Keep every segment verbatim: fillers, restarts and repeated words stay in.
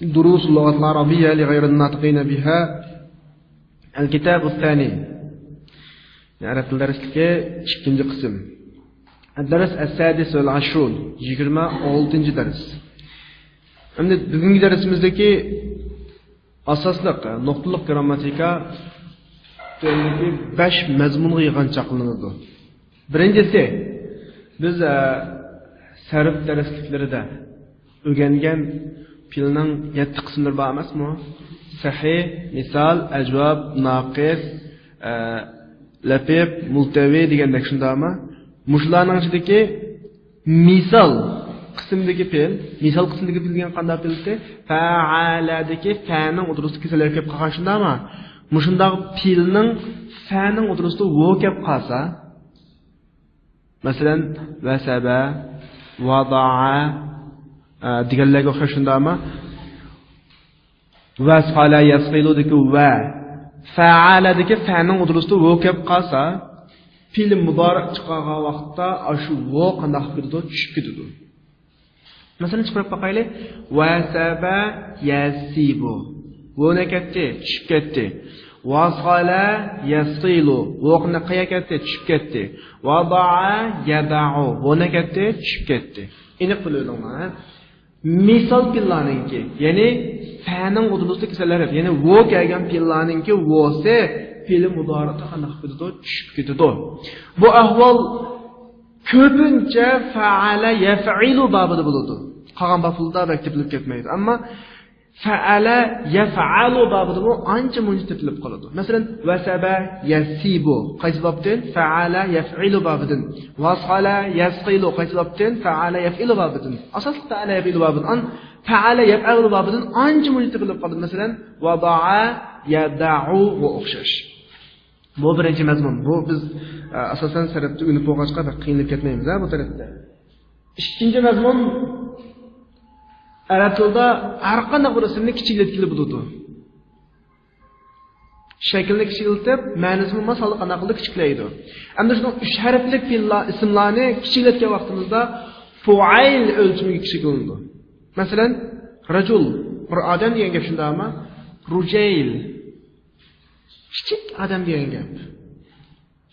دروس اللغة العربية لغير الناطقين بها. الكتاب الثاني. ئەرەب تىل دەرسلىكى ئىككىنچى قىسىم. الدرس السادس والعشرون، يىگىرمە ئالتىنچى دەرس. ئەمدى بۈگۈنكى دەرسىمىزدىكى ئاساسلىق، ئە، نۇقتىلىق گىرامماتىكا تۈرىدىكى بەش مەزمۇنغا يىغىنچاقلىنىدۇ. بىرىنچىسى، بىز، ئە، سەرپ دەرسلىكلىرىدە ئۆگەنگەن پېئىلنىڭ يەتتە قىسىملىرى بار ئەمەسمۇ؟ سەھىھ، مىسال، ئەجۋاب، ناقىس، ئە، لەپىپ، مۇلتەۋى دېگەندەك، شۇنداقمۇ؟ مۇشۇلارنىڭ ئىچىدىكى مىسال قىسمىدىكى پېئىل، مىسال قىسمىدىكى پېئىل دېگەن قانداق پېئىلتى؟ فەئەلەدىكى فەنىڭ ئوتتۇرىسىدا كېسەل ھەرپ كېلىپ قالغان، شۇنداقمۇ؟ مۇشۇنداق پېئىلنىڭ فەنىڭ ئوتتۇرىسىدا ۋو كەپ قالسا، مەسىلەن، ۋەسەبە، ۋادائە، ئە، دېگەنلەرگە ئوخشاش، شۇنداقمۇ؟ ۋەسقالە يەسقىلۇدىكى ۋە، فەئەلەدىكى فەنىڭ ئوتتۇرىسىدا ۋو كەپ قالسا، پېئىل مۇدارىئ چىقارغان ۋاقىتتا ئاشۇ ۋو قانداق قىلىپ كېتىدۇ؟ چۈشۈپ كېتىدۇ. مەسىلەن، چىقىرىپ باقايلى. ۋەسەبە يەسىبۇ. ۋو نە كەتتى؟ چۈشۈپ كەتتى. ۋەسقالە يەسقىلۇ. ۋو قانداق قايا كەتتى؟ چۈشۈپ كەتتى. ۋادائە يەدائۇ. ۋو نە كەتتى؟ چۈشۈپ كەتتى. ئېنىق بىلىۋېلىڭلار، ھە؟ مىسال پېئىللارنىڭكى، يەنى فەنىڭ ئوتتۇرىسىدا كېسەل ھەرپ، يەنى ۋو كەلگەن پېئىللارنىڭكى ۋوسى پېئىل مۇدارىئتا قانداق كېتىدۇ؟ چۈشۈپ كېتىدۇ. بۇ ئەھۋال كۆپىنچە فەئەلە يەفئىلۇ بابىدا بولىدۇ. قالغان بابلاردا بەك تېپىلىپ كەتمەيدۇ. ئەمما فەئەلە يەفئەلۇ بابىدىمۇ ئانچە مۇنچە تېپىلىپ قالىدۇ. مەسىلەن، ۋەسەبە يەسىبۇ قايسى بابتىن؟ فەئەلە يەفئىلۇ بابىدىن. ۋەسقالە يەسقىلۇ قايسى بابتىن؟ فەئەلە يەفئىلۇ بابىدىن. ئاساسلىقتا فەئەلە يەفئىلۇ بابىدىن. ئان-، فەئەلە يەپئەلۇ بابىدىن ئانچە مۇنچە تېپىلىپ قالىدۇ. مەسىلەن، ۋادائە يەدائۇغا ئوخشاش. بۇ بىرىنچى مەزمۇن. بۇ بىز، ئە، ئاساسەن سەرەپتە ئۆگىنىپ بولغاچقا بەك قىينىلىپ كەتمەيمىز، ھە، بۇ تەرەپتە. ئىككىنچى مەزمۇن، ئەرەب تىلىدا ھەر قانداق بىر ئىسىمنى كىچىكلەتكىلى بولىدۇ. شەكلىنى كىچىكلىتىپ، مەنىسىمۇ ماس ھالدا قانداق قىلىدۇ؟ كىچىكلەيدۇ. ئەمدى شۇنىڭ ئۈچ ھەرپلىك پېئىللار، ئىسىملارنى كىچىكلەتكەن ۋاقتىمىزدا پۇئەيل ئۆلچىمىگە كىچىكلىنىدۇ. مەسىلەن، رەجۇل، بىر ئادەم دېگەن گەپ شۇنداقمۇ؟ رۇجەيل، كىچىك ئادەم دېگەن گەپ.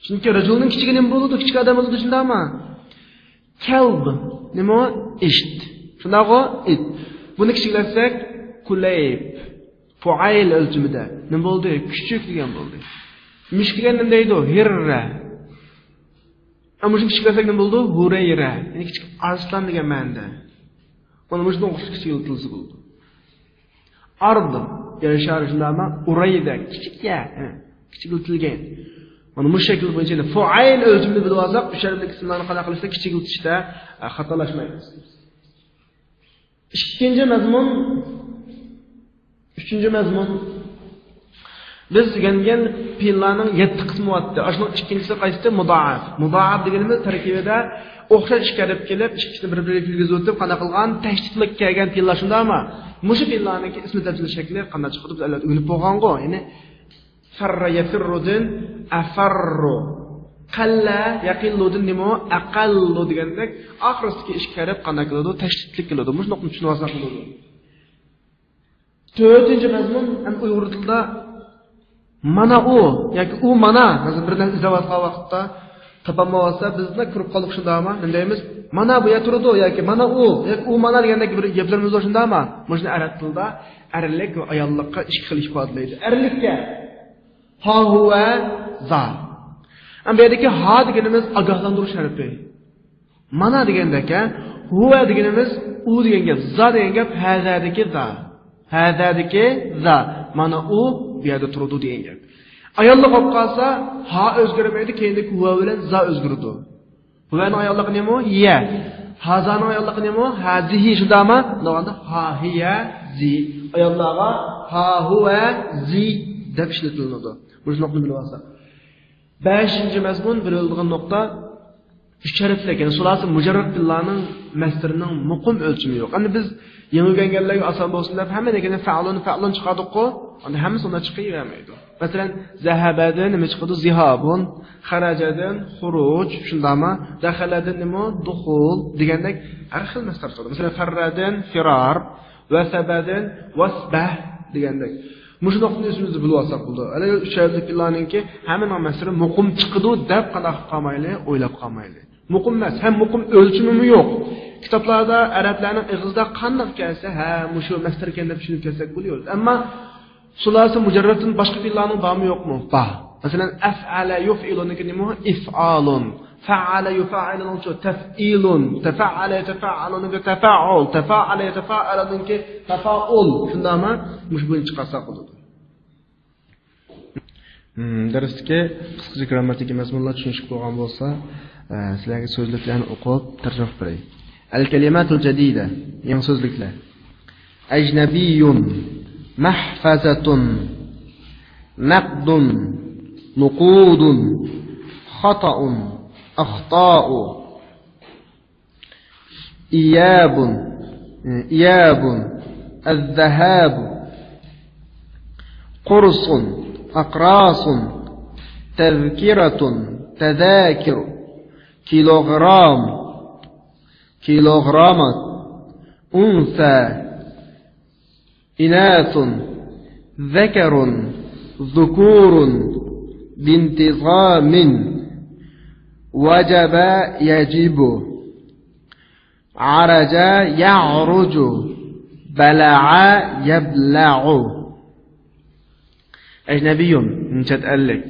چۈنكى رەجۇلنىڭ كىچىكى نېمە بولىدۇ؟ كىچىك ئادەم بولىدۇ، شۇنداقمۇ؟ كەلب، نېمە ئۇ؟ ئىت. شۇنداقغۇ؟ ئىت. بۇنى كىچىكلەتسەك، كۇلەيب. پۇئەيل ئۆلچىمىدە. نېمە بولدى؟ كۈچۈك دېگەن بولدى. مۈشۈك دېگەن نېمە دەيدۇ؟ ھىررە. ئەمما مۇشۇنى كىچىكلەتسەك نېمە بولىدۇ؟ ھۇرەيرە. يەنى كىچىك ئارسلان دېگەن مەنىدە. مانا مۇشۇنىڭ ئوخشاش كىچىكلىتىلسە بولىدۇ. ئارض، يەر شارى شۇنداقمۇ؟ ئۇرەيدە، كىچىك يەر، ھە، كىچىكلىتىلگەن. مانا مۇشۇ شەكىل بويىچە فۇئەيل ئۆلچىمىنى بىلىۋالساق، ئۈچ ھەرپلىك ئىسىملارنى قانداق قىلىشتا كىچىكلىتىشتە، ئە، خاتالاشمايمىز. ئىككىنچى مەزمۇن، ئۈچىنچى مەزمۇن. بىز ئۆگەنگەن پېئىللارنىڭ يەتتە قىسمى بارتتى. ئاشۇنىڭ ئىككىنچىسى قايسىدى؟ مۇدائەپ. مۇدائەپ دېگىنىمىز تەركىبىدە ئوخشاش ئىككى ھەرپ كېلىپ، ئىككىسىنى بىر-بىرىگە كىرگۈزۈۋېتىپ، قانداق قىلغان؟ تەشدىدلىك كەلگەن پېئىللار شۇنداقمۇ؟ مۇشۇ پېئىللارنىڭكى ئىسمى تەپسىلىي شەكلى قانداق چىقىدۇ؟ بىز ئەلۋەتتە ئۆگىنىپ بولغانغۇ. يەنى فەررە يەفىررۇدىن ئەفەررۇ. قەللە يەقىللۇدىن نېمە؟ ئەقەللۇ دېگەندەك، ئاخىرىسىدىكى ئىككى ھەرپ قانداق كېلىدۇ؟ تەشدىدلىك كېلىدۇ. مۇشۇ نۇقتىنى چۈشىنىۋالساق بولىدۇ. تۆتىنچى مەزمۇن، ئەمدى ئۇيغۇر تىلىدا مانا ئۇ ياكى ئۇ مانا، مەسىلەن، بىر نەرسە ئىزدەۋاتقان ۋاقىتتا تاپالمايۋاتسا، بىزلا كۆرۈپ قالدۇق شۇنداقمۇ؟ نېمە دەيمىز؟ مانا بۇ يەردە تۇرىدۇ ياكى مانا ئۇ ياكى ئۇ مانا دېگەندەك بىر گەپلىرىمىز بار شۇنداقمۇ؟ مۇشۇنى ئەرەب تىلىدا ئەرلىك ۋە ئاياللىققا ئىككى خىل ئىپادىلەيدۇ. ئەرلىككە ھا، ھۇۋە، زا. ئەمما بۇ يەردىكى ھا دېگىنىمىز ئاگاھلاندۇرۇش ھەرپى. مانا دېگەندەك، ھە؟ ھۇۋە دېگىنىمىز ئۇ دېگەن گەپ، زا دېگەن گەپ ھازادىكى زا. ھازادىكى زا. مانا ئۇ بۇ يەردە تۇرىدۇ دېگەن گەپ. ئاياللىق بولۇپ قالسا، ھا ئۆزگەرمەيدۇ، كەينىدىكى ھۇۋە بىلەن زا ئۆزگىرىدۇ. ھۇۋەنىڭ ئاياللىقى نېمە؟ يە. ھازانىڭ ئاياللىقى نېمە؟ ھازىھى. شۇنداقمۇ؟ بۇنداق بولغاندا ھا، ھىيە، زى. ئاياللارغا ھا، ھۇۋە، زى دەپ ئىشلىتىلىدۇ. مۇشۇ نۇقتىنى بىلىۋالساق. بەشىنچى مەزمۇن، بىلىۋېلىدىغان نۇقتا. ئۈچ ھەرپلىك، يەنى سۇلاسە مۇجەررەد پېئىللارنىڭ مەسدىرىنىڭ مۇقىم ئۆلچىمى يوق. ئەمدى بىز يېڭى ئۆگەنگەنلەرگە ئاسان بولسۇن دەپ ھەممىنىڭكىنى فەئلۇن، فەئلۇن چىقاردۇققۇ، ئەمدى ھەممىسى ئۇنداق چىقىۋەرمەيدۇ. مەسىلەن، زەھەبەدىن نېمە چىقىدۇ؟ زىھابۇن. خەرەجەدىن خۇرۇج، شۇنداقمۇ؟ دەخەلەدىن نېمە؟ دۇخۇل دېگەندەك ھەر خىل مەسدەر چىقىدۇ. مەسىلەن، فەررەدىن فىرار، ۋەسەبەدىن ۋەسبەھ دېگەندەك. مۇشۇ نۇقتىنى ئۆزىمىزدە بىلىۋالساق بولىدۇ. ھەلى ئۈچ ھەرپلىك پېئىللارنىڭكى ھەممىنىڭ مەسدىرى مۇقىم چىقىدۇ دەپ قانداق قىلىپ قالمايلى، ئويلاپ قالمايلى. مۇقىم ئەمەس، ھەم مۇقىم ئۆلچىمىمۇ يوق. كىتابلاردا ئەرەبلەرنىڭ ئېغىزىدا قانداق كەلسە، ھە، مۇشۇ مەسدەر ئىكەن دەپ چۈشىنىپ كەلسەك بولۇۋېرىدۇ. ئەمما سۇلاسە مۇجەررەدتىن باشقا پېئىللارنىڭ بارمۇ يوقمۇ؟ بار. مەسىلەن، ئەفئەلە يۇفئىلۇنىڭكى نېمە؟ ئىفئالۇن. فەئەلە يۇفەئىلۇنىڭچۇ؟ تەفئىلۇن. تەفەئەلە يەتەفەئەلۇنىڭكى تەفەئۇل. تەفەئەلە يەتەفەئەلۇنىڭكى تەفەئۇل. شۇنداقمۇ؟ مۇشۇ بويىچە چىقارساق بولىدۇ. مم، دەرستىكى قىسقىچە گرامماتىكا مەزمۇنلار چۈشىنىشلىك بولغان بولسا، ئە، سىلەرگە سۆزلۈكلەرنى ئوقۇپ تەرجىمە قىلىپ بېرەي. الكلمات الجديدة، يېڭى سۆزلۈكلەر. أجنبي، محفظة، نقد، نقود، خطأ، أخطاء. إياب، إياب، الذهاب، قرص، أقراص، تذكرة، تذاكر، كيلوغرام، كيلوغرامات، أنثى، إناث، ذكر، ذكور، بانتظام، وجب، يجب، عرج، يعرج، بلع، يبلع. أجنبي، چەت ئەللىك.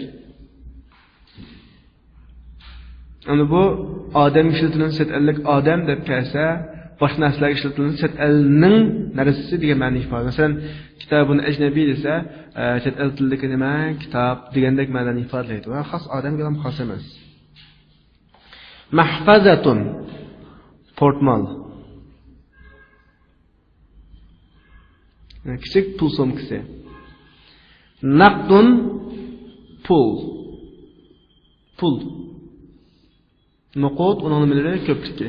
ئەمدى بۇ ئادەم ئىشلىتىلگەن چەت ئەللىك ئادەم دەپ كەلسە، باشقا نەرسىلەرگە ئىشلىتىلگەن چەت ئەلنىڭ نەرسىسى دېگەن مەنىنى ئىپادىلەيدۇ. مەسىلەن، كىتابۇن ئەجنەبىي دېسە، ئە، چەت ئەل تىلىدىكى نېمە؟ كىتاب دېگەندەك مەنىنى ئىپادىلەيدۇ. ۋە خاس ئادەمگە ھەم خاس ئەمەس. مەھفەزەتۇن، پورتمال. كىچىك پۇل سومكىسى. نەقدۇن، پۇل. پۇل. نوقۇد، ئۇنىڭ نېمىلىرى؟ كۆپلۈكى.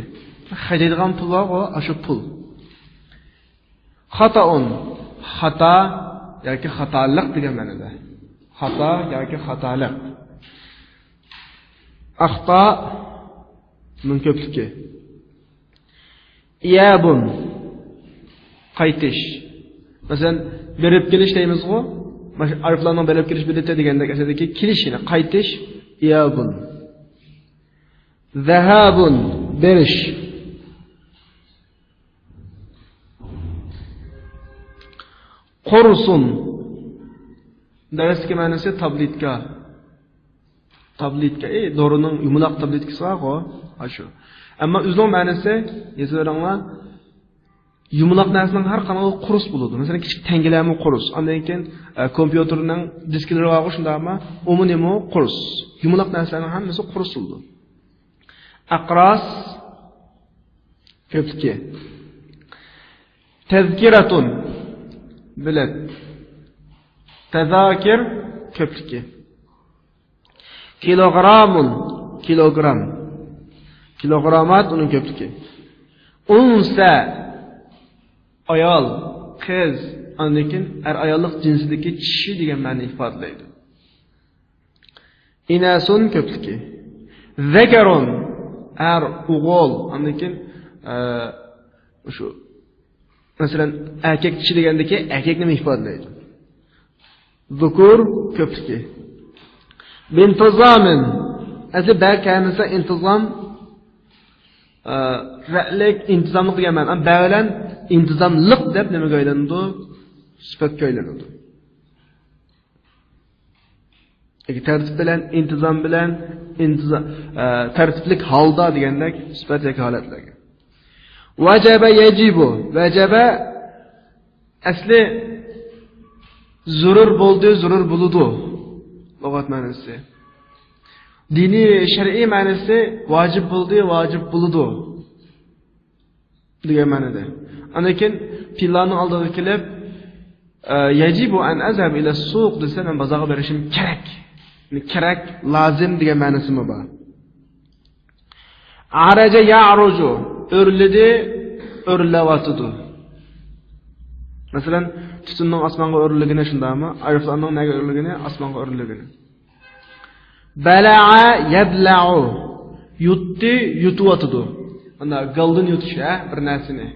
خەجلەيدىغان پۇل بارغۇ، ئاشۇ پۇل. خاتائۇن، خاتا ياكى خاتالىق دېگەن مەنىدە. خاتا ياكى خاتالىق. ئەختا، ئۇنىڭ كۆپلۈكى. ئىيابۇن، قايتىش. مەسىلەن، بېرىپ كېلىش دەيمىزغۇ؟ مانا شۇ ئارىپلارنىڭ بېرىپ كېلىش مۇددىتى دېگەندەك، ئەسلىدىكى كېلىش، يەنى قايتىش، ئىيابۇن. زەھابۇن، بېرىش. قۇرسۇن، دەرستىكى مەنىسى تابلېتكا. تابلېتكا، ئى، دورىنىڭ يۇمىلاق تابلېتكىسى بارغۇ، ئاشۇ. ئەمما ئۆزىنىڭ مەنىسى، يېزىۋېرىڭلار، يۇمىلاق نەرسىنىڭ ھەر قانىلى قۇرس بولىدۇ. مەسىلەن، كىچىك تەڭگىلەرمۇ قۇرس. ئاندىن كېيىن، ئە، كومپيۇتېرنىڭ دىسكىلىرى بارغۇ، شۇنداقمۇ؟ ئۇمۇ نېمە؟ قۇرس. يۇمىلاق نەرسىلەرنىڭ ھەممىسى قۇرس بولىدۇ. ئەقراس، كۆپلۈكى. تەزكىرەتۇن، بېلەت. تەزاكىر، كۆپلۈكى. كىلوغرامۇن، كىلوگرام. كىلوغرامات، ئۇنىڭ كۆپلۈكى. ئۇنسە، ئايال، قىز، ئاندىن كېيىن ئەر-ئاياللىق جىنسىدىكى چىشى دېگەن مەنىنى ئىپادىلەيدۇ. ئىناسۇن، كۆپلۈكى. زەكەرۇن، ئەر، ئوغۇل، ئاندىن كېيىن، ئە، شۇ مەسىلەن، ئەركەك چىشى دېگەندىكى ئەركەكنى ئىپادىلەيدۇ. زۇكۇر، كۆپلۈكى. بىنتىزامىن. ئەسلى بە كەلمىسى ئىنتىزام، ئە، رەئلىك، ئىنتىزاملىق دېگەن مەنە. ئەمما بە بىلەن ئىنتىزاملىق دەپ نېمىگە ئايلىنىدۇ؟ سۈپەتكە ئايلىنىدۇ. ياكى تەرتىپ بىلەن، ئىنتىزام بىلەن، ئىنتىزا-، ئە، تەرتىپلىك ھالدا دېگەندەك سۈپەت ياكى ھالەتلەرگە. ۋەجەبە يەجىبۇ. ۋەجەبە ئەسلى زۆرۈر بولدى، زۆرۈر بولىدۇ. لۇغەت مەنىسى. دىنىي، شەرئىي مەنىسى ۋاجىپ بولدى، ۋاجىپ بولىدۇ. دېگەن مەنىدە. ئاندىن كېيىن پېئىللارنىڭ ئالدىغا كېلىپ، ئە، يەجىبۇ ئەن ئەزھەبە ئىلە سۇق دېسە، مەن بازارغا بېرىشىم كېرەك. كېرەك، لازىم دېگەن مەنىسىمۇ بار. ئەرەجە يەئرۇجۇ، ئۆرلىدى، ئۆرلەۋاتىدۇ. مەسىلەن، تۈتۈننىڭ ئاسمانغا ئۆرلىگىنى شۇنداقمۇ؟ ئايروپىلاننىڭ نەگە ئۆرلىگىنى؟ ئاسمانغا ئۆرلىگىنى. بەلەئە يەبلەئۇ، يۇتتى، يۇتۇۋاتىدۇ. مانا گالدىن يۇتۇش، ھە، بىر نەرسىنى.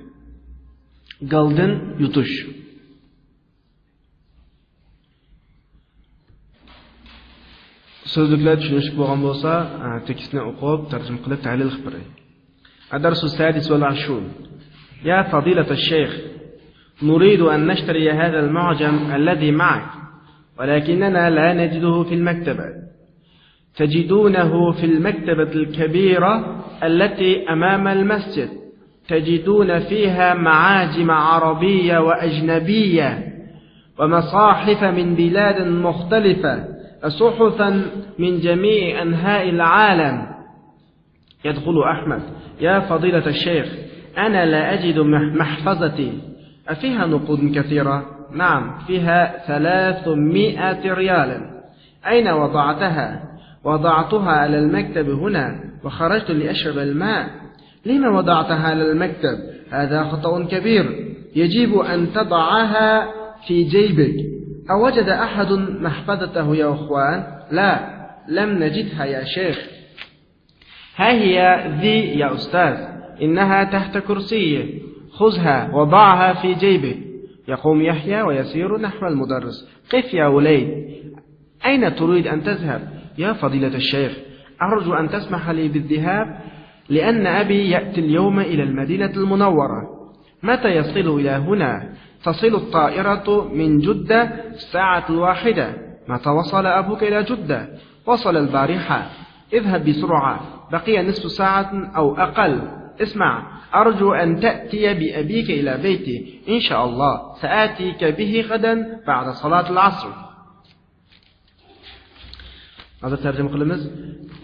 گالدىن يۇتۇش. سۆزلۈكلەر چۈشىنىشلىك بولغان بولسا، ئە، تېكىستنى ئوقۇپ، تەرجىمە قىلىپ، تەھلىل قىلىپ بېرەي. الدرس السادس والعشرون. يا فضيلة الشيخ، نريد أن نشتري هذا المعجم الذي معك، ولكننا لا نجده في المكتبة. تجدونه في المكتبة الكبيرة التي أمام المسجد، تجدون فيها معاجم عربية وأجنبية، ومصاحف من بلاد مختلفة، وصحفا من جميع أنحاء العالم. يدخل أحمد: يا فضيلة الشيخ، أنا لا أجد مح-، محفظتي، أفيها نقود كثيرة؟ نعم، فيها ثلاثمائة ريال. أين وضعتها؟ وضعتها على المكتب هنا، وخرجت لأشرب الماء. لم وضعتها على المكتب؟ هذا خطأ كبير، يجب أن تضعها في جيبك. أوجد أحد محفظته يا أخوان؟ لا، لم نجدها يا شيخ. ها هي ذي يا أستاذ، إنها تحت كرسيه، خذها وضعها في جيبك. يقوم يحيى ويسير نحو المدرس. قف يا وليد، أين تريد أن تذهب؟ يا فضيلة الشيخ، أرجو أن تسمح لي بالذهاب، لأن أبي يأتي اليوم إلى المدينة المنورة. متى يصل إلى هنا؟ تصل الطائرة من جدة الساعة الواحدة. متى وصل أبوك إلى جدة؟ وصل البارحة. اذهب بسرعة، بقي نصف ساعة أو أقل. اسمع، أرجو أن تأتي بأبيك إلى بيتي إن شاء الله، سآتيك به غدا بعد صلاة العصر. ھازىر تەرجىمە قىلىمىز.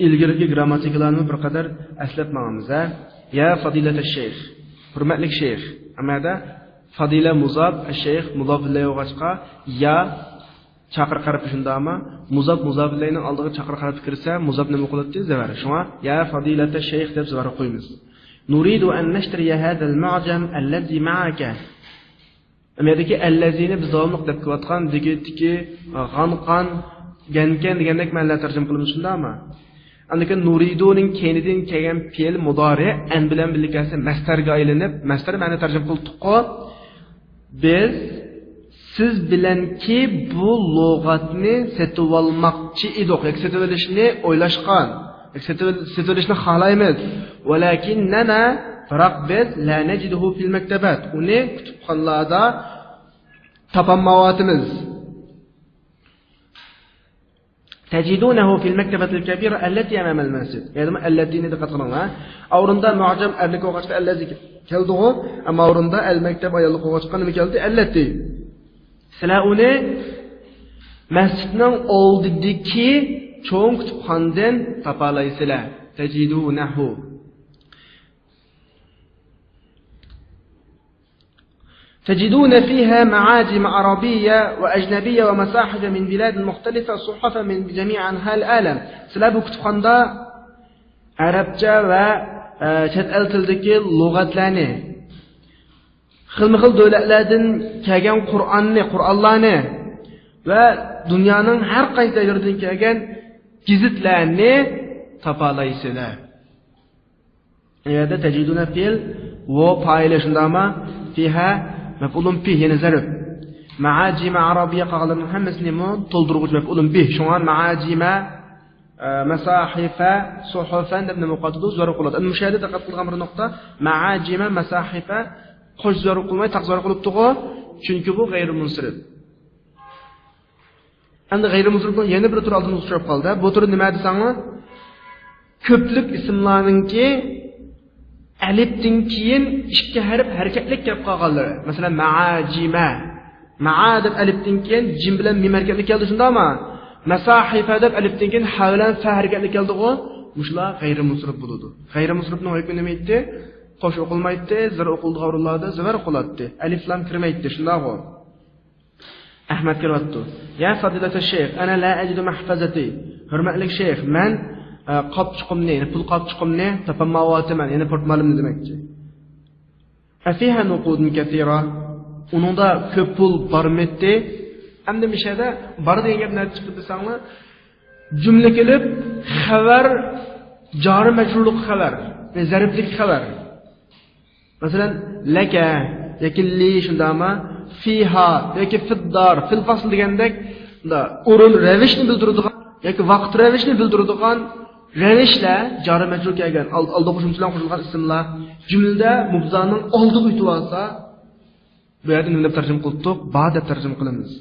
ئىلگىرىكى گرامماتىكىلارنى بىر قەدەر ئەسلەپ ماڭىمىز، ھە؟ يا فەدىلەتە شەيخ، ھۆرمەتلىك شەيخ. ئەمما يەردە فەدىلە مۇزاپ، شەيخ مۇزاپ ئىلەيھى بولغاچقا، يا چاقىرىق ھەرپى شۇنداقمۇ؟ مۇزاپ مۇزاپ ئىلەيھىنىڭ ئالدىغا چاقىرىق ھەرپى كىرسە، مۇزاپ نېمە قىلاتتى؟ زەۋەر. شۇڭا يا فەدىلەتە شەيخ دەپ زەۋەر قويىمىز. نۇرىدۇ ئەن نەشتىرىيە ھەزەل مۇئجەم ئەللەزى مەئەكە. ئەمەلدىكى ئەللەزىنى بىز داۋاملىق دەپ كېلىۋاتقان دېگۈدىكى غانقان، گەنكەن دېگەندەك مەنىلەر تەرجىمە قىلىمىز، شۇنداقمۇ؟ ئاندىن كېيىن نۇرىدۇنىڭ كەينىدىن كەلگەن پېئىل مۇدارى ئەن بىلەن بىللە كەلسە مەستەرگە ئايلىنىپ، مەستەر مەنە تەرجىمە قىلدۇققۇ. بىز سىز بىلەنكى بۇ لۇغەتنى سېتىۋالماقچى ئىدۇق، ياكى سېتىۋېلىشنى ئويلاشقان، ياكى سېتىۋېل-، سېتىۋېلىشنى خالايمىز. ۋەلەكىننەنا، بىراق بىز، لا نەجىدۇھۇ فىل مەكتەبەت، ئۇنى كۇتۇپخانىلاردا تاپالمايۋاتىمىز. تەجىدۇنەھۇ فىل مەكتەبەتىل كەبىرە ئەللەتى ئەمامەل مەسجىد. يەنى ئەللەتىنى دىققەت قىلىڭلار. ئاۋرۇندا مۇئجەم ئەرلىك بولغاچقا ئەللەزى كەلدىغۇ، ئەمما ئاۋرۇندا ئەل مەكتەب ئاياللىق بولغاچقا نېمە كەلدى؟ ئەللەتى. سىلەر ئۇنى مەسچىتنىڭ ئالدىدىكى چوڭ كۇتۇپخانىدىن تاپالايسىلەر. تەجىدۇنەھۇ. تجدون فيها معاجم عربية وأجنبية ومصاحف من بلاد مختلفة، صحفا من جميع أنحاء العالم. سىلەر بۇ كۇتۇپخانىدا ئەرەبچە ۋە، ئە، چەت ئەل تىلىدىكى لۇغەتلەرنى، خىلمۇ خىل دۆلەتلەردىن كەلگەن قۇرئاننى، قۇرئانلارنى ۋە دۇنيانىڭ ھەر قايسى جايلىرىدىن كەلگەن گېزىتلەرنى تاپالايسىلەر. ئۇ يەردە تەجىدۇنە پېئىل، ۋو پائىلى شۇنداقمۇ؟ فىھە مەپئۇلۇن بىھ، يەنى زەرپ. مەئاجىمە ئارابىيە قالغانلارنىڭ ھەممىسى نېمە؟ تولدۇرغۇچ مەپئۇلۇن بىھ. شۇڭا مەئاجىمە، ئە، مەساھىفە، سۇھۇفەن دەپ نېمە قىلىدۇ؟ زەرپ قىلىدۇ. ئەمما مۇشۇ يەردە دىققەت قىلغان بىر نۇقتا، مەئاجىمە، مەساھىفە، قوش زەرپ قىلماي، تەق زەرپ قىلىپتىغۇ. چۈنكى بۇ غەيرىي مۇنسەرىپ. ئەمدى غەيرىي مۇنسەرىپنىڭ يەنە بىر تۈرى ئالدىمىزغا ئۇچراپ قالدى. بۇ تۈرى نېمە دېسەڭلار؟ كۆپلۈك ئىسىملارنىڭكى ئەلىپتىن كېيىن ئىككى ھەرپ ھەرىكەتلىك كەپ قالغانلىرى. مەسىلەن، مەئاجىمە. مەئا دەپ ئەلىپتىن كېيىن جىم بىلەن مىم ھەرىكەتلىك كەلدى، شۇنداقمۇ؟ مەساھىفە دەپ ئەلىپتىن كېيىن ھە بىلەن فە ھەرىكەتلىك كەلدىغۇ؟ مۇشۇلار غەيرىي مۇنسەرىپ بولىدۇ. غەيرىي مۇنسەرىپنىڭ ھۆكمى نېمە ئىدى؟ قوش ئوقۇلمايتتى، زەرپ ئوقۇلىدىغان ئورۇنلاردا زەرپ ئوقۇلاتتى. ئەلىف لام كىرمەيتتى، شۇنداقغۇ؟ ئەھمەد كىرىۋاتىدۇ. يا فضيلة الشيخ، أنا لا أجد محفظتي. ھۆرمەتلىك شەيخ، مەن، قاپچۇقۇمنى، يەنى پۇل قاپچۇقۇمنى تاپالمايۋاتىمەن، يەنى پورتمالىمنى دېمەكچى. أفيها نقود كثيرة؟ ئۇنىڭدا كۆپ پۇل بارمىتى؟ ئەمدى مۇشۇ يەردە بار دېگەن گەپ نەدە چىقتى دېسەڭلار، جۈملە كېلىپ خەۋەر، جارى مەجرۇرلۇق خەۋەر، يەنى زەرپلىك خەۋەر. مەسىلەن، لەكە ياكى لى شۇنداقمۇ؟ فىھا ياكى فىددار، فىل فەسل دېگەندەك، مۇنداق ئورۇن رەۋىشنى بىلدۈرىدىغان ياكى ۋاقىت رەۋىشنى بىلدۈرىدىغان رەۋىشلەر جارى مەجرۇر كەلگەن، ئال-، ئالدىغا قوشۇمچە بىلەن قوشۇلغان ئىسىملار، جۈملىدە مۇبتەدانىڭ ئالدىغا ئۆتۈۋالسا، بۇ يەردە نېمە دەپ تەرجىمە قىلدۇق؟ بار دەپ تەرجىمە قىلىمىز.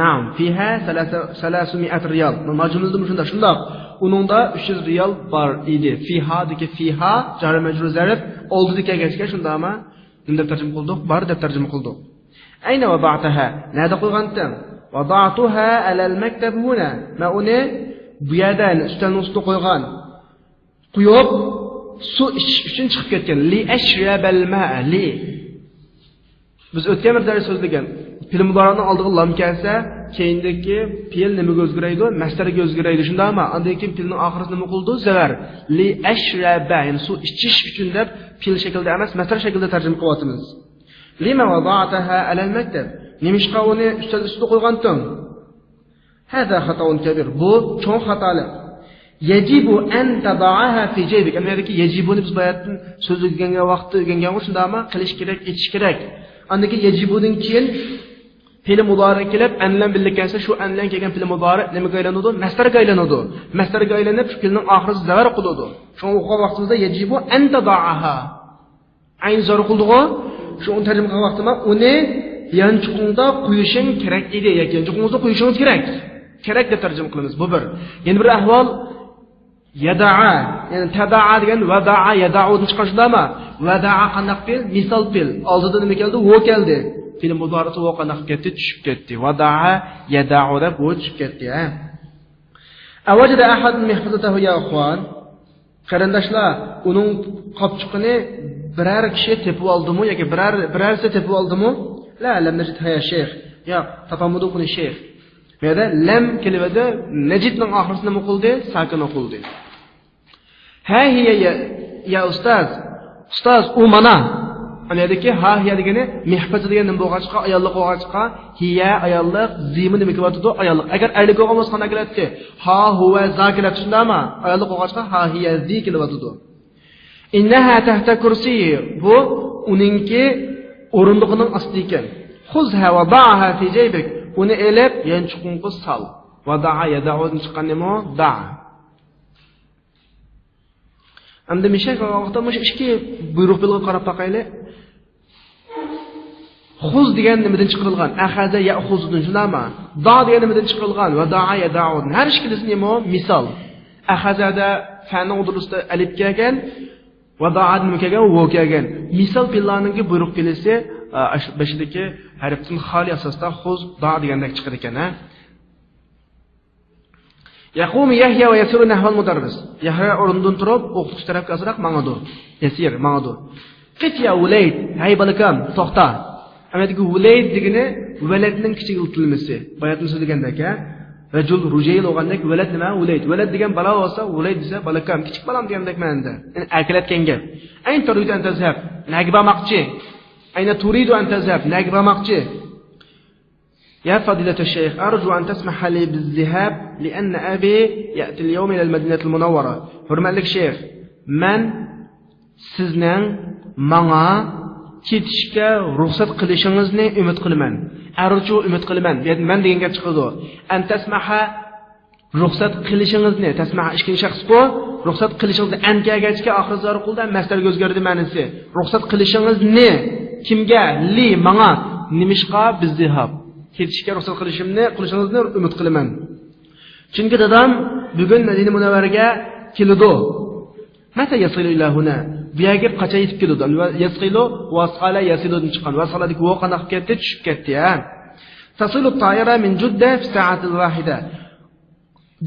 نعم، فيها ثلاثة، ثلاثمائة ريال. مانا جۈملىدىمۇ شۇنداق، شۇنداق. ئۇنىڭدا ئۈچ يۈز رىيال بار ئىدى. فىھادىكى فىھا، جارى مەجرۇر زەرپ، ئالدىدا كەلگەچكە شۇنداقمۇ؟ نېمە دەپ تەرجىمە قىلدۇق؟ بار دەپ تەرجىمە قىلدۇق. أين وضعتها؟ نەدە قويغانتىڭ؟ وضعتها على المكتب هنا. مەن ئۇنى بۇ يەردە، يەنى ئۈستەلنىڭ ئۈستىدە قويغان. قويۇپ، سۇ ئىچىش ئۈچۈن چىقىپ كەتكەن. لىئەشرەبەل ماء، لى. بىز ئۆتكەن بىر دەرس سۆزلىگەن. پېئىل مۇدارىئنىڭ ئالدىغا لام كەلسە، كېيىندىكى پېئىل نېمىگە ئۆزگىرەيدۇ؟ مەسدەرگە ئۆزگىرەيدۇ. شۇنداقمۇ؟ ئاندىن كېيىن پېئىلنىڭ ئاخىرىسى نېمە قىلىدۇ؟ زەۋەر. لىئەشرەبە، يەنى سۇ ئىچىش ئۈچۈن دەپ پېئىل شەكلىدە ئەمەس، مەسدەر شەكلىدە تەرجىمە قىلىۋاتىمىز. لىمە ۋەزەئتەھا ئەلەل مەكتەب؟ نېمىشقا ئۇنى ئۈستەل ئۈستىدە قويغانتىڭ؟ هذا خطأ كبير. بۇ چوڭ خاتالىق. يجب أن تضعها في جيبك. ئەمدى يەردىكى يەجىبۇنى بىز باياتىن سۆزلىگەن ۋاقىتتا ئۆگەنگەنغۇ، شۇنداقمۇ؟ قىلىش كېرەك، ئېتىش كېرەك. ئاندىن كېيىن يەجىبۇدىن كېيىن پېئىل مۇدارىئ كېلىپ، ئەن بىلەن بىللە كەلسە، شۇ ئەن بىلەن كەلگەن پېئىل مۇدارىئ نېمىگە ئايلىنىدۇ؟ مەسدەرگە ئايلىنىدۇ. مەسدەرگە ئايلىنىپ، شۇ پېئىلنىڭ ئاخىرىسى زەۋەر قىلىدۇ. شۇڭا ئوقۇغان ۋاقتىمىزدا يجب أن تضعها. ئەينى زەۋەر قىلدىغۇ. شۇ ئۇنى تەرجىمە قىلغان ۋاقتىدا ئۇنى يانچۇقۇڭدا قويۇشۇڭ كېرەك ئىدى ياكى يانچۇقىڭىزدا قويۇشىڭىز كېرەك. كېرەك دەپ تەرجىمە قىلىمىز. بۇ بىر. يەنە بىر ئەھۋال، يەدەئە، يەنى تەدەئە دېگەن ۋەدەئە، يەدەئۇدىن چىققان شۇنداقمۇ؟ ۋەدەئە قانداق پېئىل؟ مىسال پېئىل. ئالدىدا نېمە كەلدى؟ ۋو كەلدى. پېئىل مۇدارىئسى ۋو قانداق كەتتى؟ چۈشۈپ كەتتى. ۋەدەئە يەدەئۇ دەپ ۋو چۈشۈپ كەتتى، ھە. أوجد أحد محفظته يا أخوان؟ قېرىنداشلار، ئۇنىڭ قاپچۇقىنى بىرەر كىشى تېپىۋالدىمۇ ياكى بىرەر، بىرەرسى تېپىۋالدىمۇ؟ لا، لم نجدها يا شيخ. ياق، تاپالمىدۇق ئۇنى شەيخ. بۇ يەردە لەم كېلىۋىدى، نەجىدنىڭ ئاخىرىسى نېمە قىلدى؟ ساكىن ئوقۇلدى. ھە ھىيە يا، يا ئۇستاز. ئۇستاز، ئۇ مانا. ئەمەلىيەتتىكى ھا ھىيە دېگىنى مەھفەزە دېگەن نېمە بولغاچقا، ئاياللىق بولغاچقا، ھىيە ئاياللىق، زىمۇ نېمە كېلىۋاتىدۇ؟ ئاياللىق. ئەگەر ئەرلىك بولغان بولسا قانداق كېلەتتى؟ ھا، ھۇۋە، زا كېلەتتى، شۇنداقمۇ؟ ئاياللىق بولغاچقا ھا ھىيە زى كېلىۋاتىدۇ. إنها تحت كرسيه، بۇ ئۇنىڭكى ئورۇندۇقىنىڭ ئاستىدا ئىكەن. خذها وضعها في جيبك، ئۇنى ئېلىپ يانچۇقۇڭغا سال. ۋەدەئە يەدەئۇدىن چىققان نېمە ئۇ؟ دەئە. ئەمدى مىشەك قىلغان ۋاقىتتا مۇشۇ ئىككى بۇيرۇق پېئىلغا قاراپ باقايلى. خۇز دېگەن نېمىدىن چىقىرىلغان؟ ئەخەزە يەئخۇزدىن، شۇنداقمۇ؟ دا دېگەن نېمىدىن چىقىرىلغان؟ ۋەدەئە يەدەئۇدىن. ھەر ئىككىلىسى نېمە ئۇ؟ مىسال. ئەخەزەدە فەنىڭ ئوتتۇرىسىدا ئەلىپ كەلگەن، ۋەدەئەدە نېمە كەلگەن؟ ۋو كەلگەن. مىسال پېئىللارنىڭكى بۇيرۇق پېئىلى، ئا، ئاش-، بېشىدىكى ھەرپتىن خالىي ئاساستا خۇز، دا دېگەندەك چىقىدىكەن، ھە؟ يقوم يحيى ويسير نحو المدرس. يەھيا ئورنىدىن تۇرۇپ، ئوقۇتقۇچى تەرەپكە ئازراق ماڭىدۇ. يەسىر، ماڭىدۇ. قف يا وليد، ھەي بالىكام، توختا. ئەمەلىيەتتىكى وليد دېگىنى ۋەلەدنىڭ كىچىكلىتىلمىسى. باياتىن سۆزلىگەندەك، ھە؟ رەجۇل، رۇجەيل بولغاندەك، ۋەلەد نېمە؟ وليد. ۋەلەد دېگەن بالا بولسا، وليد دېسە، بالىكام، كىچىك بالام دېگەندەك مەنىدە. يەنى ئەركىلەتكەن گەپ. أين تريد أن تذهب؟ نەگە بارماقچى؟ أين تريد أن تذهب؟ نەگە بارماقچى؟ يا فضيلة الشيخ، أرجو أن تسمح لي بالذهاب لأن أبي يأتي اليوم إلى المدينة المنورة. ھۆرمەتلىك شەيخ، مەن سىزنىڭ ماڭا كېتىشكە رۇخسەت قىلىشىڭىزنى ئۈمىد قىلىمەن. ئەرجۇ، ئۈمىد قىلىمەن. بۇ يەردە مەن دېگەن گەپ چىقىدۇ. أن تسمح، رۇخسەت قىلىشىڭىزنى، تسمح ئىككىنچى شەخسقۇ، رۇخسەت قىلىشىڭىزنى، ئەن كەلگەچكە ئاخىرى زەرۇر قىلدى، مەسدەرگە ئۆزگەردى مەنىسى. رۇخسەت قىلىشىڭىزنى، كىمگە؟ لى، ماڭا. نېمىشقا؟ بالذهاب. كېتىشكە رۇخسەت قىلىشىمنى، قىلىشىڭىزنى ئۈمىد قىلىمەن. چۈنكى دادام بۈگۈن مەدىنە مۇنەۋۋەرىگە كېلىدۇ. متى يصل إلى هنا؟ بۇ يەرگە قاچان يېتىپ كېلىدۇ؟ يصل، ۋەسقالە يەسىلۇدىن چىققان. ۋەسقالەدىكى ۋو قانداق كەتتى؟ چۈشۈپ كەتتى، ھە. تصل الطائرة من جدة في الساعة الواحدة.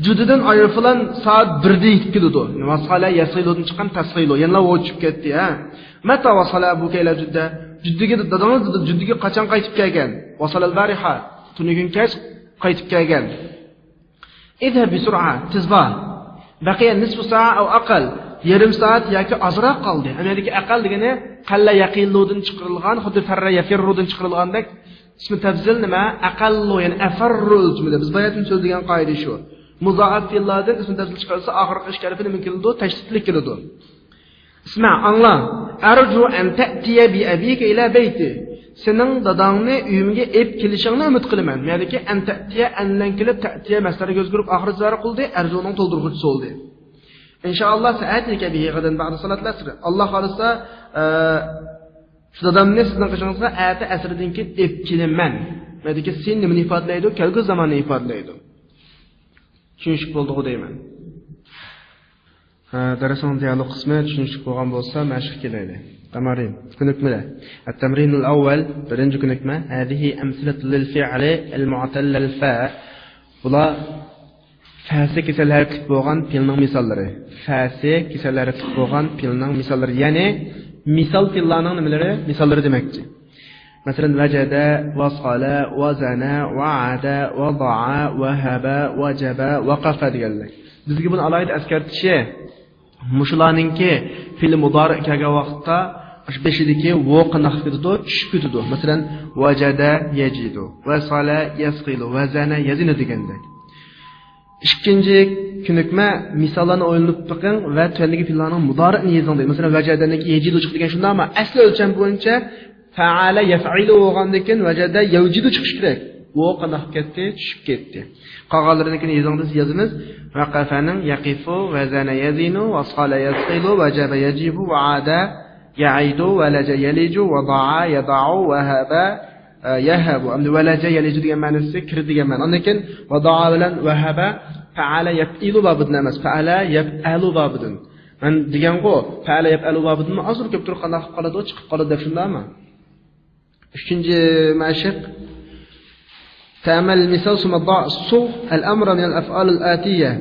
جۈددىدىن ئايروپىلان سائەت بىردە يېتىپ كېلىدۇ. ۋەسقالە يەسىلۇدىن چىققان تەسقىلۇ. يەنىلا ۋو چۈشۈپ كەتتى، ھە. متى وصل أبوك إلى جدة؟ جۈددىگە دادىڭىز جۈددىگە قاچان قايتىپ كەلگەن؟ وصل البارحة. تۈنۈگۈن كەچ قايتىپ كەلگەن. اذهب بسرعة، تېز بار. بقي نصف ساعة أو أقل، يېرىم سائەت ياكى ئازراق قالدى. ئەمەلىيەتتىكى ئەقەل دېگىنى قەللە يەقىللۇدىن چىقىرىلغان، خۇددى فەررە يەفىررۇدىن چىقىرىلغاندەك ئىسمى تەپزىل نېمە؟ ئەقەللۇ، يەنى ئەفەررۇ ئۆلچىمىدە. بىز باياتىن سۆزلىگەن قائىدە شۇ. مۇزائەپ پېئىللاردىن ئىسمى تەپزىل چىقىرىلسا، ئاخىرقى ئىككى ھەرپى نېمە كېلىدۇ؟ تەشدىدلىك كېلىدۇ. ئىسمە، ئاڭلا. أرجو أن تأتي بأبيك إلى بيتي. سېنىڭ داداڭنى ئۆيۈمگە ئېلىپ كېلىشىڭنى ئۈمىد قىلىمەن. مەدىكى ئەن تەتىيە، ئەن بىلەن كېلىپ، تەتىيە مەسدەرگە ئۆزگىرىپ، ئاخىرى جارى قىلدى، ئەرجۇنىڭ تولدۇرغۇچىسى بولدى. إن شاء الله سآتيك به غدا بعد صلاة العصر. ئاللا خالىسا، ئە، شۇ دادامنى سىزنىڭ قېشىڭىزغا ئەتە ئەسىردىن كېيىن ئېلىپ كېلىمەن. مەدىكى سىن نېمىنى ئىپادىلەيدۇ؟ كەلگۈ زاماننى ئىپادىلەيدۇ. چۈشىنىشلىك بولدىغۇ دەيمەن. ھە، دەرسنىڭ دىيالوگ قىسمى چۈشىنىشلىك بولغان بولسا، مەشىق كېلەيلى. تامارىن، كۆنۈكمىلەر. التمرين الأول، بىرىنچى كۆنۈكمە. هذه أمثلة للفعل المعتل الفاء. بۇلار فەسى كېسەل ھەرىكىتى بولغان پېئىلنىڭ مىساللىرى. فەسى كېسەل ھەرىكىتى بولغان پېئىلنىڭ مىساللىرى. يەنى مىسال پېئىللارنىڭ نېمىلىرى؟ مىساللىرى دېمەكچى. مەسىلەن، ۋەجەدە، ۋەسەلە، ۋەزەنە، ۋەئەدە، ۋەدەئە، ۋەھەبە، ۋەجەبە، ۋەقەفە دېگەنلەر. بىزگە بۇنى ئالاھىدە ئەسكەرتىشى، مۇشۇلارنىڭكى پېئىلى مۇدارىئ كەلگەن ۋاقىتتا، ئاشۇ بېشىدىكى ۋو قانداق كېتىدۇ؟ چۈشۈپ كېتىدۇ. مەسىلەن، ۋەجەدە يەجىدۇ، ۋەسەلە يەسقىلۇ، ۋەزەنە يەزىنۇ دېگەندەك. ئىككىنچى كۆنۈكمە، مىساللارنى ئويلىنىپ بېقىڭ ۋە تۆۋەندىكى پېئىللارنىڭ مۇدارىئىنى يېزىڭ دەيدۇ. مەسىلەن، ۋەجەدەنىڭكى يەجىدۇ چىقتى دېگەن شۇنداقمۇ؟ ئەسلى ئۆلچەم بويىچە فەئەلە يەفئىلۇ بولغاندىن كېيىن ۋەجەدە يەۋجىدۇ چىقىشى كېرەك. ۋو قانداق كەتتى؟ چۈشۈپ كەتتى. قالغانلىرىنىڭكىنى يېزىڭ دېسە يازىمىز. ۋەقەفەنىڭ يەقىفۇ، ۋەزەنە يەزىنۇ، ۋەسەلە يەسقىلۇ، ۋەجەبە يەجىبۇ، ۋەئەدە يەئىدۇ، ۋەلەجە يەلىجۇ، ۋەدەئە يەدەئۇ، ۋەھەبە، ئە، يەھەبۇ. ئەمدى ۋەلەجە يەلىجۇ دېگەن مەنىسى كىرىدۇ دېگەن مەنە. ئاندىن كېيىن ۋەدەئە بىلەن ۋەھەبە فەئەلە يەفئىلۇ بابىدىن ئەمەس، فەئەلە يەفئەلۇ بابىدىن. مەن دېگەنغۇ، فەئەلە يەفئەلۇ بابىدىنمۇ ئازراق كۆپ تۇرۇپ قانداق قىلىپ قالىدۇ، چىقىپ قالىدۇ دەپ شۇنداقمۇ؟ ئۈچىنچى مەشىق. تەمەل مىسال سۇمە ضع صغ الأمر من الأفعال الآتية.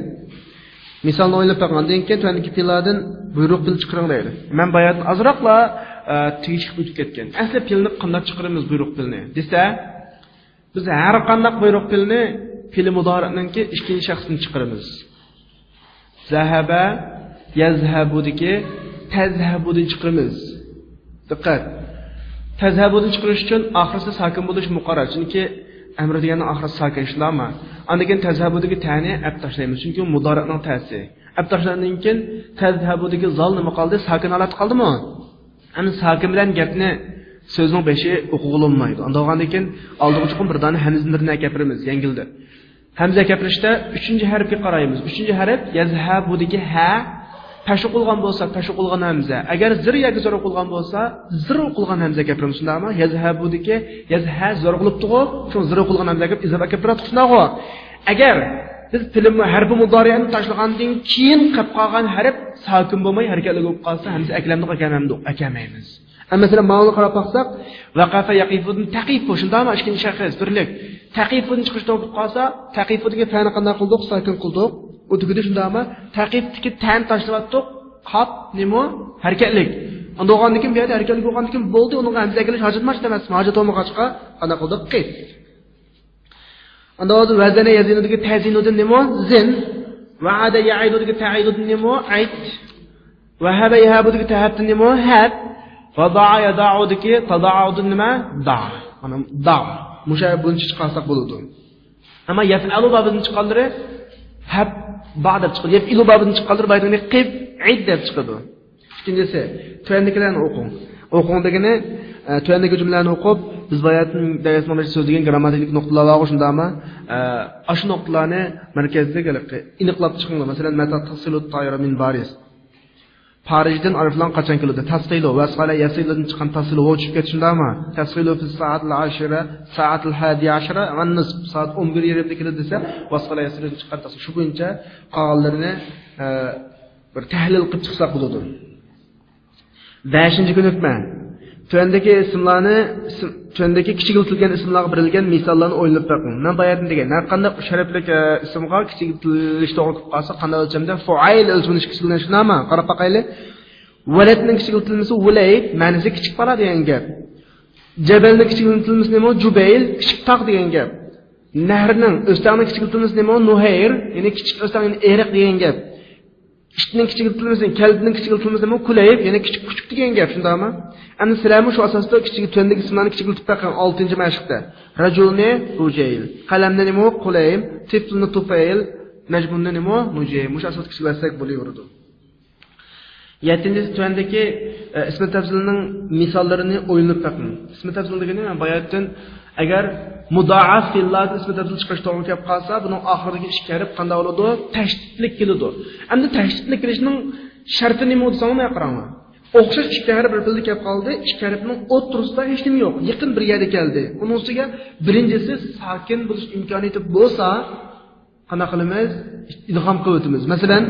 مىسالنى ئويلاپ بېقىڭ، ئاندىن كېيىن تۆۋەندىكى پېئىللاردىن بۇيرۇق پېئىل چىقىرىڭ دەيدۇ. مەن باياتىن ئازراقلا، ئە، تېگىشلىك ئۆتۈپ كەتكەن. ئەسلى پېئىلنى قانداق چىقىرىمىز بۇيرۇق پېئىلنى دېسە، بىز ھەر قانداق بۇيرۇق پېئىلنى پېئىلى مۇدارىئنىڭكى ئىككىنچى شەخسىنى چىقىرىمىز. زەھەبە، يەزھەبۇدىكى تەزھەبۇدىن چىقىرىمىز. دىققەت! تەزھەبۇدىن چىقىرىش ئۈچۈن ئاخىرسى ساكىن بولۇش مۇقەررەر. چۈنكى ئەمر دېگەننىڭ ئاخىرسى ساكىن، شۇنداقمۇ؟ ئاندىن كېيىن تەزھەبۇدىكى تەنى ئەپ تاشلايمىز، چۈنكى مۇدارىئنىڭ تەسى. ئەپ تاشلىغاندىن كېيىن تەزھەبۇدىكى زال نېمە قالدى؟ ساكىن ھالەتتە قالدىمۇ؟ ئەمدى ساكىن بىلەن گەپنى، سۆزنىڭ بېشى ئوقۇغىلى بولمايدۇ. ئاندىغاندىن كېيىن ئالدىغا چوقۇم بىر دانە ھەمزىنى ئەكەپرىمىز، يەڭگىلدە. ھەمزە ئەكەپرىشتە ئۈچىنچى ھەرپكە قارايمىز. ئۈچىنچى ھەرپ يەزھەبۇدىكى ھە، پەش ئوقۇلغان بولسا، پەش ئوقۇلغان ھەمزە. ئەگەر زىر ياكى زور ئوقۇلغان بولسا، زىر ئوقۇلغان ھەمزە ئەكەپرىمىز. شۇنداقمۇ؟ يەزھەبۇدىكى يەزھە زور ئوقۇلۇپتىغۇ، شۇ زىر ئوقۇلغان ھەمزە ئەكەپ ئىزاپ ئەكەپراتتۇق، شۇنداقغۇ؟ ئەگەر بىز پېئىلى ھەرپى مۇدارىئنى تاشلىغاندىن كېيىن قېلىپ قالغان ھەرپ ساكىن بولماي ھەرىكەتلىك بولۇپ قالسا، ھەمزە ئەكلەمدۇق، ئەكەلمەمدۇق؟ ئەكەلمەيمىز. ئە، مەسىلەن، ماۋۇنى قاراپ باقساق، ۋەقەفە يەقىفۇدىن تەقىفۇ، شۇنداقمۇ؟ ئىككىنچى شەخس، بىرلىك. تەقىفۇدىن چىقىرىش توغرا بولۇپ قالسا، تەقىفۇدىكى فەنى قانداق قىلدۇق؟ ساكىن قىلدۇق. ئۇ تۈگىدى، شۇنداقمۇ؟ تەقىفتىكى تەنى تاشلىۋەتتۇق. قاپ نېمە؟ ھەرىكەتلىك. ئاندىن بولغاندىن كېيىن، بۇ يەردە ھەرىكەتلىك بولغاندىن كېيىن بولدى، ئۇنىڭغا ھەمزە ئەكېلىش ھاجەت ئەمەس، ھاجەت بولمىغاچقا قانداق قىلدۇق؟ قىف. ئاندىن ھازىر ۋەزەنە يەزىنۇدىكى تەزىنۇدىن نېمە؟ زىن. ۋەئەدە يەئىدۇدىكى تەئىدۇدىن نېمە؟ ئەيت. ۋەھەبە يەھەبۇدىكى تەھەبتىن نېمە؟ ھەب. ۋەدەئە يەدەئۇدىكى تەدەئۇدىن نېمە؟ دەئ. مانا دەئ. مۇشۇ بۇنچە چىقارساق بولىدۇ. ئەمما يەفئەلۇ بابىدىن چىققانلىرى ھەب، با دەپ چىقىدۇ. يەفئىلۇ بابىدىن چىققانلىرى بايىتىنى قىف، ئىد دەپ چىقىدۇ. ئىككىنچىسى، تۆۋەندىكىلەرنى ئوقۇڭ. ئوقۇڭ دېگىنى، ئە، تۆۋەندىكى جۈملىلەرنى ئوقۇپ، بىز باياتىن دەرسنىڭ بېشىدا سۆزلىگەن گرامماتىكىلىق نۇقتىلار بارغۇ، شۇنداقمۇ؟ ئە، ئاشۇ نۇقتىلارنى مەركەزلىك ھېلىقى ئېنىقلاپ چىقىڭلار. مەسىلەن، مەتە تەھسىلۇ تايرا مىن بارىس. پارىژدىن ئايروپىلان قاچان كېلىدۇ؟ تەسقىلۇ، ۋەسقالە يەسىلۇدىن چىققان تەسقىلۇ، ۋاۋ چۈشۈپ كەتتى، شۇنداقمۇ؟ تەسقىلۇ فىس سائەتىل ئاشىرە، سائەتىل ھادىيە ئاشىرە، ۋە نىسف، سائەت ئون بىر يېرىمدە كېلىدۇ دېسە، ۋەسقالە يەسىلۇدىن چىققان تەسقىلۇ. شۇ بويىچە قالغانلىرىنى، ئە، بىر تەھلىل قىلىپ چىقساق بولىدۇ. بەشىنچى كۆنۈكمە. تۆۋەندىكى ئىسىملارنى، ئىسىم، تۆۋەندىكى كىچىكلىتىلگەن ئىسىملارغا بېرىلگەن مىساللارنى ئويلىنىپ بېقىڭ. مەن باياتىن دېگەن، ھەر قانداق ئۈچ ھەرپلىك، ئە، ئىسىمغا كىچىكلىتىلىش توغرا كېلىپ قالسا، قانداق ئۆلچەمدە؟ فۇئەيل ئۆلچىمىنى كىچىكلىتىلگەن، شۇنداقمۇ؟ قاراپ باقايلى. ۋەلەدنىڭ كىچىكلىتىلمىسى ۋۇلەيد، مەنىسى كىچىك بالا دېگەن گەپ. جەبەلنىڭ كىچىكلىتىلمىسى نېمە؟ جۇبەيل، كىچىك تاغ دېگەن گەپ. نەھرنىڭ، ئۆستەڭنىڭ كىچىكلىتىلمىسى نېمە؟ نۇھەير، يەنى كىچىك ئۆستەڭ، يەنى ئېرىق دېگەن گەپ. ئىتنىڭ كىچىكلىتىلمىسىنى، كەلبىنىڭ كىچىكلىتىلمىسىنى كۇلەيب، يەنى كىچىك كۈچۈك دېگەن گەپ، شۇنداقمۇ؟ ئەمدى سىلەرمۇ شۇ ئاساستا كىچىك، تۆۋەندىكى ئىسىملارنى كىچىكلىتىپ بېقىڭ. ئالتىنچى مەشىقتە. رەجۇلنى رۇجەيل. قەلەمنى نېمە؟ قۇلەيم. تىفلنى تۇفەيل. مەجنۇننى نېمە؟ نۇجەيم. مۇشۇ ئاساستا كىچىكلەتسەك بولۇۋېرىدۇ. يەتتىنچىسى تۆۋەندىكى، ئە، ئىسمى تەپزىلنىڭ مىساللىرىنى ئويلىنىپ بېقىڭ. ئىسمى تەپزىل دېگىنى مەن باياتتىن، ئەگەر مۇدائەپ فېئىللاردىن ئىسمى تەپزىل چىقىرىش توغرا كېلىپ قالسا، بۇنىڭ ئاخىرىدىكى ئىككى ھەرپ قانداق بولىدۇ؟ تەشدىدلىك كېلىدۇ. ئەمدى تەشدىدلىك كېلىشنىڭ شەرتى نېمە دېسەڭلار، مانا قاراڭلار. ئوخشاش ئىككى ھەرپ بىر پېئىلدە كەپ قالدى، ئىككى ھەرپنىڭ ئوتتۇرىسىدا ھېچنېمە يوق، يېقىن بىر يەردە كەلدى. ئۇنىڭ ئۈستىگە بىرىنچىسى ساكىن بولۇش ئىمكانىيىتى بولسا، قانداق قىلىمىز؟ ئىدغام قىلىۋېتىمىز. مەسىلەن،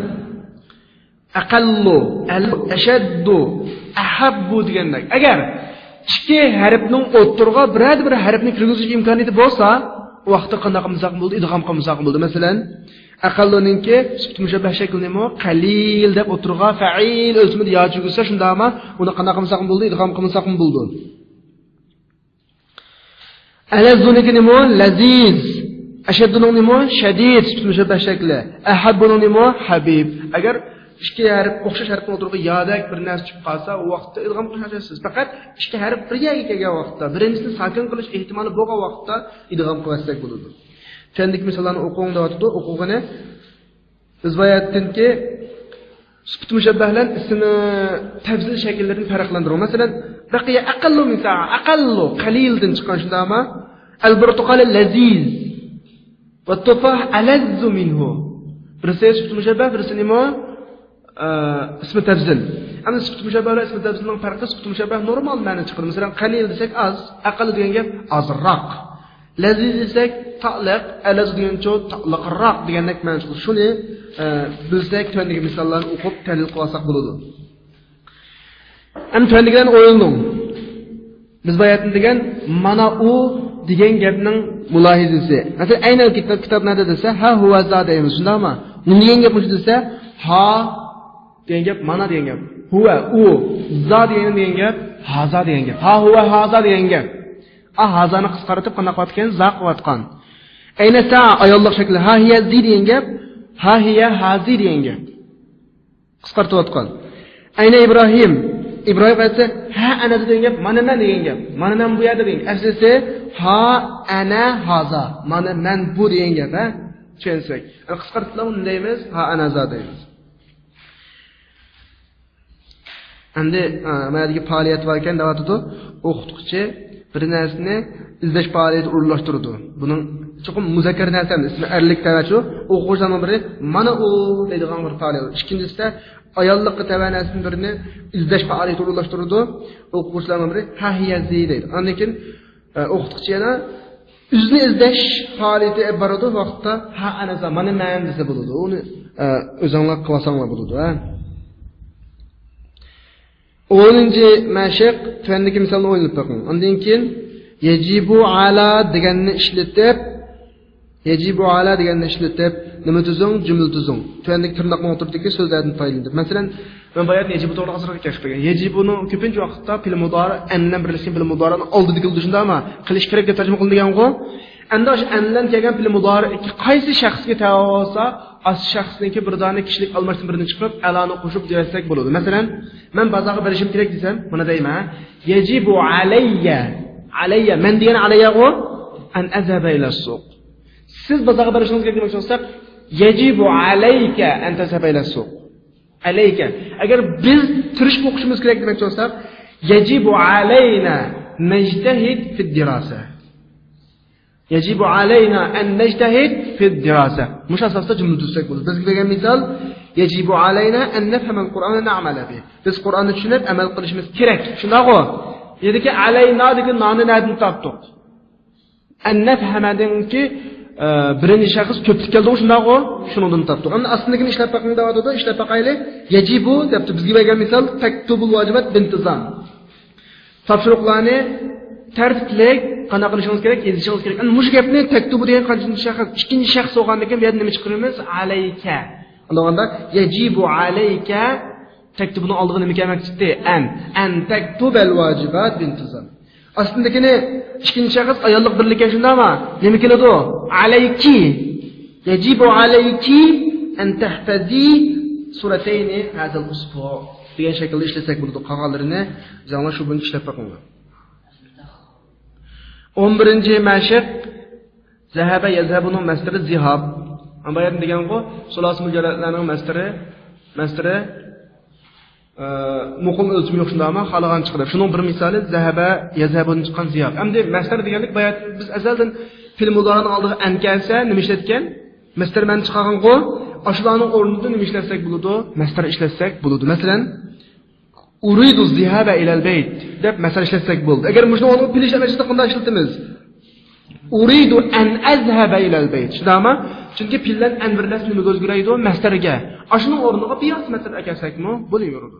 ئەقەللۇ، ئەل-، ئەشەددۇ، ئەھەببۇ دېگەندەك. ئەگەر ئىككى ھەرپنىڭ ئوتتۇرىغا بىرەر بىر ھەرپنى كىرگۈزۈش ئىمكانىيىتى بولسا، ئۇ ۋاقىتتا قانداق قىلمىساق بولدى؟ ئىدغام قىلمىساق بولدى. مەسىلەن، ئەقەللۇنىڭكى سۈپۈت مۇشەببەھ شەكلى نېمە؟ قەلىل دەپ ئوتتۇرىغا فەئىل ئۆسمىدى يا چۈگۈسە، شۇنداقما ئۇنى قانداق قىلمىساق بولدى؟ ئىدغام قىلمىساق بولدى. ئەلەززۇنىڭكى نېمە؟ لەزىز. ئەشەددۇنىڭ نېمە؟ شەدىد، سۈپۈت مۇشەببەھ شەكلى. ئەھەببۇنىڭ نېمە؟ ھەبىب. ئەگەر ئىككى ھەرپ ئوخشاش ھەرپنىڭ ئوتتۇرىغا يادەك بىر نەرسە چۈشۈپ قالسا، ئۇ ۋاقىتتا ئىدغام قىلىش ھاجەتسىز. پەقەت ئىككى ھەرپ بىر يەرگە كەلگەن ۋاقىتتا، بىرىنچىسىنى ساكىن قىلىش ئېھتىمالى بولغان ۋاقىتتا ئىدغام قىلىۋەتسەك بولىدۇ. تۆۋەندىكى مىساللارنى ئوقۇڭ دەۋاتىدۇ. ئوقۇغىنى. بىز باياتتىنكى سۈپۈت مۇشەببەھ بىلەن ئىسمى تەپزىل شەكىللىرىنى پەرقلەندۈرۈڭ. مەسىلەن، بەقىيە ئەقەللۇ مىن سائە، ئەقەللۇ، قەلىلدىن چىققان، شۇنداقمۇ؟ ئەلبۇرتۇقالى لەزىز. ۋەتتۇفاھ ئەلەززۇ مىنھۇ. بىرسى سۈپۈت مۇشەببەھ، بىرسى نېمە؟ ئە، ئىسمى تەپزىل. ئەمدى سۈپۈت مۇشەببەھ بىلەن ئىسمى تەپزىلنىڭ پەرقى، سۈپۈت مۇشەببەھ نورمال مەنە چىقىرىدۇ. مەسىلەن، قەلىل دېسەك ئاز، ئەقەللۇ دېگەن گەپ ئازراق. لەزىز دېسەك تاتلىق، ئەلەز دېگەنچۇ تاتلىقراق دېگەندەك مەنە چىقىدۇ. شۇنى، ئە، بىلسەك تۆۋەندىكى مىساللارنى ئوقۇپ تەھلىل قىلىۋالساق بولىدۇ. ئەمدى تۆۋەندىكىلەرنى ئويلىنىڭ. بىز باياتتىن دېگەن مانا ئۇ دېگەن گەپنىڭ مۇلاھىزىسى. مەسىلەن، ئەينەل كىتاب، كىتاب نەدە دېسە، ھا ھۇۋە زا دەيمىز، شۇنداقمۇ؟ نېمە دېگەن گەپ مۇشۇ دېسە، ھا دېگەن گەپ، مانا دېگەن گەپ. ھۇۋە، ئۇ. زا دېگەن دېگەن گەپ، ھازا دېگەن گەپ. ھا ھۇۋە ھازا دېگەن گەپ. ئا، ھازانى قىسقارتىپ قانداق قىلىۋاتىدىكەن؟ زا قىلىۋاتقان. ئەينە سا، ئاياللىق شەكلى. ھا ھىيە زى دېگەن گەپ، ھا ھىيە ھازى دېگەن گەپ. قىسقارتىۋاتقان. ئەينە ئىبراھىم. ئىبراھىم ئەسلى ھا ئەنە دېگەن گەپ، مانا مەن دېگەن گەپ. مانا مەن بۇ يەردە دېگەن گەپ. ئەسلىسى ھا ئەنە ھازا. مانا مەن بۇ دېگەن گەپ، ھە؟ چۈشەنسەك. قىسقارتىپ نېمە دەيمىز؟ ھا ئەنە ھازا دەيمىز. ئەمدى، ئە، مانا يەردىكى پائالىيەت بار ئىكەن دەۋاتىدۇ. ئوقۇتقۇچى بىر نەرسىنى ئىزدەش پائالىيىتى ئورۇنلاشتۇرىدۇ. بۇنىڭ چوقۇم مۇزەككەر نەرسە ئەمەس، ئىسمى ئەرلىك تەۋەچۇ. ئوقۇغۇچىلارنىڭ بىرى مانا ئۇ دەيدىغان بىر پائالىيەت. ئىككىنچىسىدە ئاياللىققا تەۋە نەرسىنىڭ بىرىنى ئىزدەش پائالىيىتى ئورۇنلاشتۇرىدۇ. ئوقۇغۇچىلارنىڭ بىرى ھا ھىيە زى دەيدۇ. ئاندىن كېيىن ئە، ئوقۇتقۇچى يەنە ئۆزىنى ئىزدەش پائالىيىتى ئېلىپ بارىدۇ، ۋاقىتتا ھا ئەنە زا، مانا مەن دېسە بولىدۇ. ئۇنى، ئە، ئۆزۈڭلار قىلىۋالساڭلار بولىدۇ، ھە. ئونىنچى مەشىق، تۆۋەندىكى مىسالنى ئويلىنىپ بېقىڭ. ئاندىن كېيىن يەجىبۇ ئالا دېگەننى ئىشلىتىپ، يەجىبۇ ئالا دېگەننى ئىشلىتىپ، نېمە تۈزۈڭ؟ جۈملە تۈزۈڭ. تۆۋەندىكى تىرناقنىڭ ئوتتۇرىدىكى سۆزلەردىن پايدىلىنىپ. مەسىلەن، مەن باياتىن يەجىبۇ توغرىلىق ئازراق گەپ قىلغان. يەجىبۇنىڭ كۆپىنچە ۋاقىتتا پېئىل مۇدارى ئەن بىلەن بىرلەشكەن پېئىل مۇدارىنىڭ ئالدىدا كېلىدۇ، شۇنداقمۇ؟ قىلىش كېرەك دەپ تەرجىمە قىلىنىدىغانغۇ. ئەمدى ئاشۇ ئەن بىلەن كەلگەن پېئىل مۇدارى قايسى شەخسكە تەۋە بولسا، ئاشۇ شەخسنىڭكى بىر دانە كىشىلىك ئالماشتىن بىرىنى چىقىرىپ، ئالانى قوشۇپ دېيەلسەك بولىدۇ. مەسىلەن، مەن بازارغا بېرىشىم كېرەك دېسەم، مانا دەيمەن، يەجىبۇ ئەلەييە. ئەلەييە، مەن دېگەن ئەلەييەغۇ، ئەن ئەزھەبە ئىلەسسۇق. سىز بازارغا بېرىشىڭىز كېرەك دېمەكچى بولساق، يەجىبۇ ئەلەيكە ئەن تەزھەبە ئىلەسسۇق. ئەلەيكە. ئەگەر بىز تىرىشىپ ئوقۇشىمىز كېرەك دېمەكچى بولساق، يەجىبۇ ئەلەينا نەجتەھىد فىددىراسە. يەجىبۇ ئەلەينا ئەن نەجتەھىد فىددىراسە. مۇشۇ ئاساستا جۈملە تۈزسەك بولىدۇ. بىزگە بەرگەن مىسال، يەجىبۇ ئەلەينا ئەن نەفھەمەل قۇرئانە نەئمەلە بىھ. بىز قۇرئاننى چۈشىنىپ ئەمەل قىلىشىمىز كېرەك. شۇنداقغۇ؟ يەردىكى ئەلەينادىكى نانى نەدىن تاپتۇق؟ ئەن نەفھەمەدىنكى، ئە، بىرىنچى شەخس كۆپلۈك كەلدىغۇ، شۇنداقغۇ؟ شۇنىڭدىن تاپتۇق. ئەمدى ئاستىدىكىنى ئىشلەپ بېقىڭ دەۋاتىدۇ، ئىشلەپ باقايلى. يەجىبۇ دەپتۇ، بىزگە بەرگەن مىسال، تەكتۇبۇل ۋاجىبات بىنتىزام. تاپشۇرۇقلارنى تەرتىپلىك قانداق قىلىشىڭىز كېرەك؟ يېزىشىڭىز كېرەك. ئەمدى مۇشۇ گەپنى تەكتۇبۇ دېگەن قانچىنچى شەخس؟ ئىككىنچى شەخس بولغاندىن كېيىن بۇ يەردە نېمە چىقىرىمىز؟ ئەلەيكە. ئۇنداقتا يەجىبۇ ئەلەيكە. تەكتۇبىنىڭ ئالدىغا نېمە كەلمەكچى؟ ئەن. ئەن تەكتۇبەل ۋاجىبات بىنتىزام. ئاستىدىكىنى ئىككىنچى شەخس ئاياللىق بىرلىككە، شۇنداقمۇ؟ نېمە كېلىدۇ؟ ئەلەيكى. يەجىبۇ ئەلەيكى ئەن تەھفەزى سورتين هذا الأسبوع دېگەن شەكىلدە ئىشلەتسەك بولىدۇ. قالغانلىرىنى ئۆزۈڭلار شۇ بويىچە ئىشلەپ بېقىڭلار. ئون بىرىنچى مەشىق، زەھەبە يەزھەبۇنىڭ مەسدىرى زىھاب. باياتىن دېگەنغۇ، سۇلاسى مۇجەررەتلەرنىڭ مەسدىرى، مەسدىرى، ئە، مۇقىم ئۆلچىمى يوق شۇنداقمۇ؟ خالىغان چىقىدۇ. شۇنىڭ بىر مىسالى زەھەبە يەزھەبۇدىن چىققان زىھاب. ئەمدى مەسدەر دېگەنلىك باياتىن بىز ئەزەلدىن پېئىل مۇدارىنىڭ ئالدىغا ئەن كەلسە نېمە ئىشلەتكەن؟ مەسدەر مەن چىقارغانغۇ، ئاشۇلارنىڭ ئورنىدا نېمە ئىشلەتسەك بولىدۇ؟ مەسدەر ئىشلەتسەك بولىدۇ. مەسىلەن، ئۇرىدۇ زىھابە ئىلەل بەيت دەپ مەسەل ئىشلەتسەك بولىدۇ. ئەگەر مۇشۇنىڭ ئورنىغا پېئىل ئىشلەتمەكچى بولساق قانداق ئىشلىتىمىز؟ ئۇرىدۇ ئەن ئەزھەبە ئىلەل بەيت. شۇنداقمۇ؟ چۈنكى پېئىل بىلەن ئەن بىرلەشسە نېمىگە ئۆزگىرەيدۇ؟ مەسدەرگە. ئاشۇنىڭ ئورنىغا بىۋاسىتە مەسدەر ئەكەلسەكمۇ بولۇۋېرىدۇ.